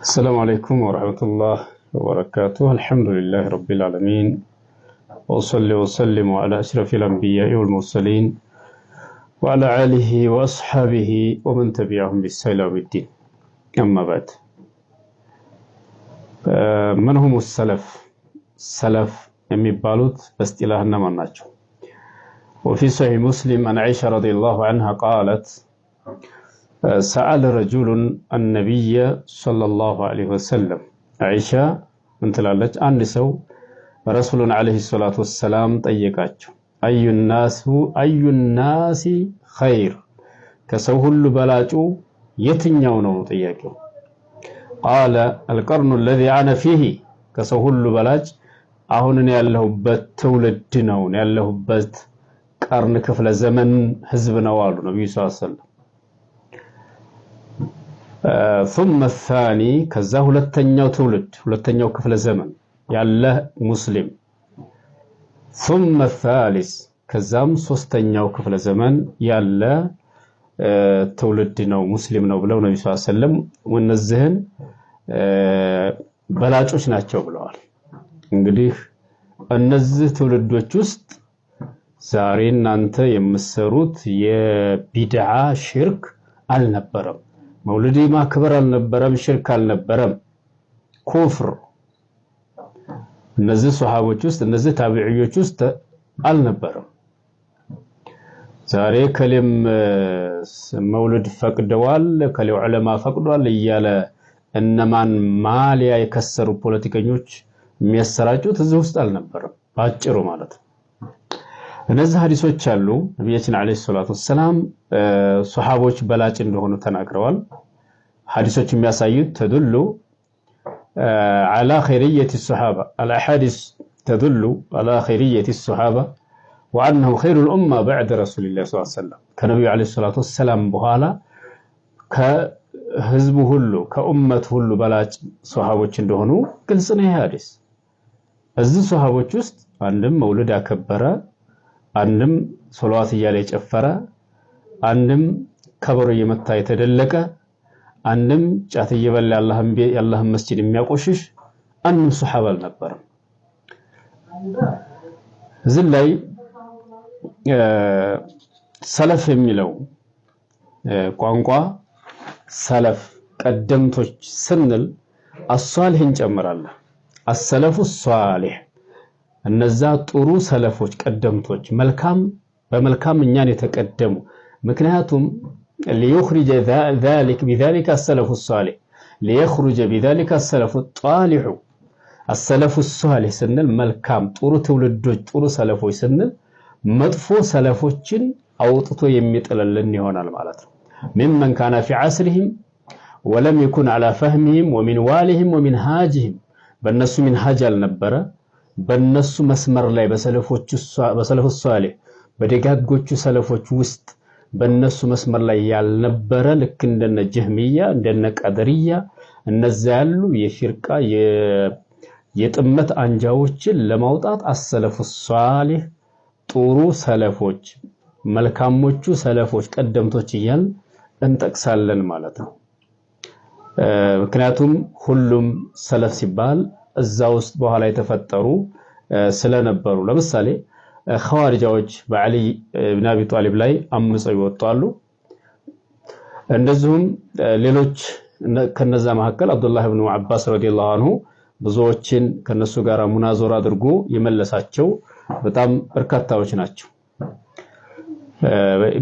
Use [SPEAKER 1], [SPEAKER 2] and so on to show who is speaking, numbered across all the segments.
[SPEAKER 1] السلام عليكم ورحمة الله وبركاته. الحمد لله رب العالمين، وأصلي وأسلم على أشرف الأنبياء والمرسلين وعلى آله وأصحابه ومن تبعهم بإحسان إلى يوم الدين. أما بعد، من هم السلف؟ ሰለፍ የሚባሉት በእስጢላህ እነማን ናቸው? وفي صحيح مسلم عن عائشة رضي الله عنها قالت: سأل رجل النبي صلى الله عليه وسلم። አይሻ ምን ትላለች? አንድ ሰው ረሱሉን عليه الصلاة والسلام ጠየቃቸው። أي الناس خير፣ ከሰው ሁሉ በላጩ የትኛው ነው ጥያቄው። قال: القرن الذي أنا فيه፣ ከሰው ሁሉ በላጭ አሁን እኔ ያለሁበት ትውልድ ነው፣ ያለሁበት ቀርን ክፍለ ዘመን ህዝብ ነው አሉ ነብዩ صلى الله عليه وسلم። ثم الثاني፣ ከዛ ሁለተኛው ትውልድ፣ ሁለተኛው ክፍለ ዘመን ያለ ሙስሊም። ثم الثالث፣ ከዛም ሶስተኛው ክፍለ ዘመን ያለ ትውልድ ነው፣ ሙስሊም ነው ብለው ነብዩ صلى الله عليه وسلم እነዚህን በላጮች ናቸው ብለዋል። እንግዲህ እነዚህ ትውልዶች ውስጥ ዛሬ እናንተ የምትሰሩት የቢድዓ ሽርክ አልነበረም። መውሊድ ማክበር አልነበረም፣ ሽርክ አልነበረም፣ ኩፍር እነዚህ ሶሃቦች ውስጥ፣ እነዚህ ታቢዒዮች ውስጥ አልነበረም። ዛሬ ከሌም መውሊድ ፈቅደዋል፣ ከሌ ዑለማ ፈቅዷል እያለ እነማን ማሊያ የከሰሩ ፖለቲከኞች የሚያሰራጩት እዚህ ውስጥ አልነበረም፣ ባጭሩ ማለት ነው። እነዚህ ሀዲሶች አሉ። ነቢያችን عليه الصلاة والسلام ሶሃቦች በላጭ እንደሆኑ ተናግረዋል። ሀዲሶች የሚያሳዩት تدل على خيرية الصحابة، الأحاديث تدل على خيرية الصحابة وأنهم خير الأمة بعد رسول الله صلى الله عليه وسلم። ከነቢዩ عليه الصلاة والسلام በኋላ ከህዝቡ ሁሉ፣ ከኡመት ሁሉ በላጭ ሶሃቦች እንደሆኑ ግልጽ ነው ይሄ ሀዲስ። እዚህ ሶሃቦች ውስጥ አንድም መውሊድ ያከበረ፣ አንድም ሶላዋት እያለ የጨፈረ፣ አንድም ከበሮ እየመታ የተደለቀ፣ አንድም ጫት እየበላ የአላህን መስጂድ የሚያቆሽሽ አንድም ሶሃባ አልነበረም። እዚህ ላይ ሰለፍ የሚለው ቋንቋ፣ ሰለፍ ቀደምቶች ስንል الصالح እንጨምራለን። السلف الصالح፣ እነዛ ጥሩ ሰለፎች፣ ቀደምቶች፣ መልካም፣ በመልካም እኛን የተቀደሙ። ምክንያቱም ليخرج ذلك بذلك السلف الصالح، ليخرج بذلك السلف الطالح። السلف الصالح ስንል መልካም ጥሩ ትውልዶች፣ ጥሩ ሰለፎች ስንል መጥፎ ሰለፎችን አውጥቶ የሚጥልልን ይሆናል ማለት ነው። ممن كان في عصرهم ولم يكن على فهمهم ومنوالهم ومنهاجهم፣ በእነሱ ሚንሃጅ አልነበረ፣ በእነሱ መስመር ላይ፣ በ السلف الصالح፣ በደጋጎቹ ሰለፎች ውስጥ በእነሱ መስመር ላይ ያልነበረ፣ ልክ እንደነ ጀህሚያ፣ እንደነ ቀደርያ እነዛ ያሉ የፊርቃ የጥመት አንጃዎችን ለማውጣት السلف الصالح፣ ጥሩ ሰለፎች፣ መልካሞቹ ሰለፎች፣ ቀደምቶች እያልን እንጠቅሳለን ማለት ነው። ምክንያቱም ሁሉም ሰለፍ ሲባል እዛ ውስጥ በኋላ የተፈጠሩ ስለነበሩ፣ ለምሳሌ ኸዋሪጃዎች በዓሊ ብን አቢ ጣሊብ ላይ አምፀው ይወጣሉ። እንደዚሁም ሌሎች፣ ከነዛ መካከል አብዱላህ ብኑ አባስ رضي الله عنه ብዙዎችን ከነሱ ጋር ሙናዞር አድርጎ የመለሳቸው በጣም በርካታዎች ናቸው።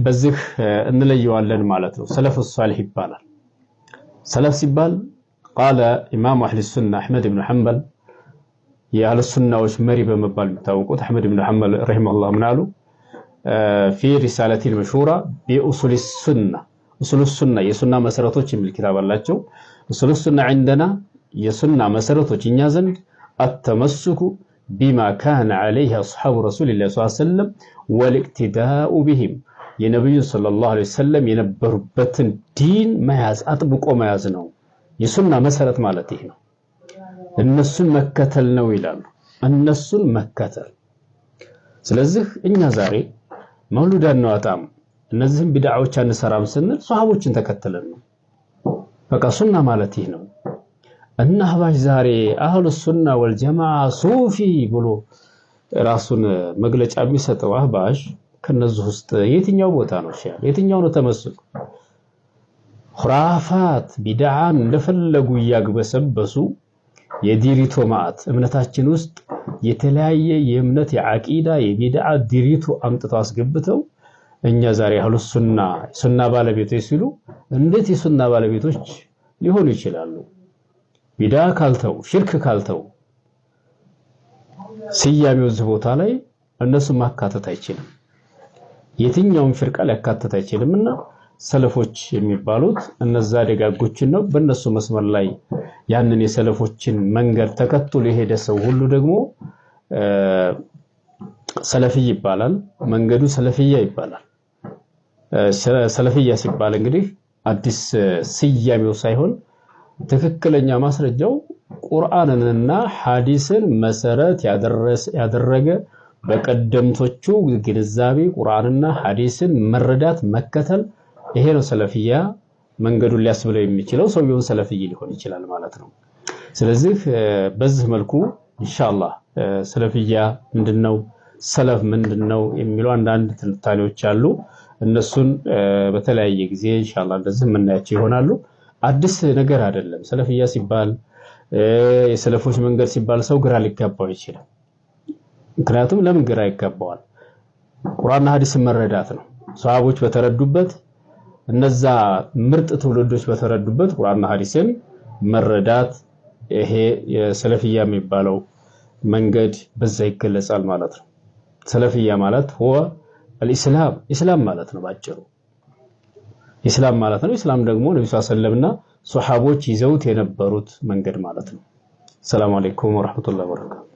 [SPEAKER 1] በዚህ እንለየዋለን ማለት ነው። السلف الصالح ይባላል። ሰለፍ ሲባል قال إمام أهل السنة አሕመድ ብን ሐንበል፣ የአህለ ሱናዎች መሪ በመባል የሚታወቁት አሕመድ ብን ሐንበል رحمه الله ምን አሉ? في رسالته المشهورة بأصول السنة፣ أصول السنة፣ የሱና መሰረቶች የሚል ኪታብ አላቸው። أصول السنة عندنا፣ የሱና መሰረቶች እኛ ዘንድ التمسك بما كان عليه أصحاب رسول الله صلى الله عليه وسلم والاقتداء بهم፣ የነቢዩ صلى الله عليه وسلم የነበሩበትን ዲን መያዝ፣ አጥብቆ መያዝ ነው። የሱና መሰረት ማለት ይህ ነው። እነሱን መከተል ነው ይላሉ። እነሱን መከተል። ስለዚህ እኛ ዛሬ መውሊድ አናወጣም፣ እነዚህን ቢድዓዎች አንሰራም ስንል ሶሃቦችን ተከትለን ነው። በቃ ሱና ማለት ይህ ነው። እና አህባሽ ዛሬ አህሉ ሱና ወልጀማዓ ሱፊ ብሎ ራሱን መግለጫ የሚሰጠው አህባሽ ከነዚህ ውስጥ የትኛው ቦታ ነው ሻል? የትኛው ነው ተመስሎ? ሁራፋት ቢድዓን እንደፈለጉ እያግበሰበሱ የዲሪቶ ማዕት እምነታችን ውስጥ የተለያየ የእምነት የዓቂዳ የቢድዓ ዲሪቶ አምጥተው አስገብተው እኛ ዛሬ አህሉ ሱና ሱና ባለቤቶች ሲሉ እንዴት የሱና ባለቤቶች ሊሆኑ ይችላሉ? ቢድዓ ካልተው፣ ሽርክ ካልተው፣ ስያሜው እዚህ ቦታ ላይ እነሱ ማካተት አይችልም። የትኛውም ፍርቃ ሊያካተት አይችልምና ሰለፎች የሚባሉት እነዛ ደጋጎችን ነው። በእነሱ መስመር ላይ ያንን የሰለፎችን መንገድ ተከትሎ የሄደ ሰው ሁሉ ደግሞ ሰለፊ ይባላል። መንገዱ ሰለፊያ ይባላል። ሰለፊያ ሲባል እንግዲህ አዲስ ስያሜው ሳይሆን ትክክለኛ ማስረጃው ቁርአንንና ሐዲስን መሰረት ያደረገ፣ በቀደምቶቹ ግንዛቤ ቁርአንና ሐዲስን መረዳት መከተል፣ ይሄ ነው ሰለፊያ መንገዱን ሊያስብለው የሚችለው፣ ሰውየውን ሰለፊይ ሊሆን ይችላል ማለት ነው። ስለዚህ በዚህ መልኩ ኢንሻአላህ ሰለፊያ ምንድነው፣ ሰለፍ ምንድነው የሚሉ አንዳንድ ትንታኔዎች አሉ። እነሱን በተለያየ ጊዜ ኢንሻአላህ እንደዚህ የምናያቸው ይሆናሉ። አዲስ ነገር አይደለም። ሰለፊያ ሲባል፣ የሰለፎች መንገድ ሲባል ሰው ግራ ሊጋባው ይችላል። ምክንያቱም ለምን ግራ ይጋባዋል? ቁርአንና ሐዲስን መረዳት ነው። ሰሃቦች በተረዱበት፣ እነዛ ምርጥ ትውልዶች በተረዱበት ቁርአንና ሐዲስን መረዳት፣ ይሄ የሰለፊያ የሚባለው መንገድ በዛ ይገለጻል ማለት ነው። ሰለፊያ ማለት هو الاسلام፣ ኢስላም ማለት ነው፣ ባጭሩ ኢስላም ማለት ነው። ኢስላም ደግሞ ነብዩ ሰለላሁ ዐለይሂ ወሰለምና ሱሐቦች ይዘውት የነበሩት መንገድ ማለት ነው። ሰላም አለይኩም ወራህመቱላሂ ወበረካቱ።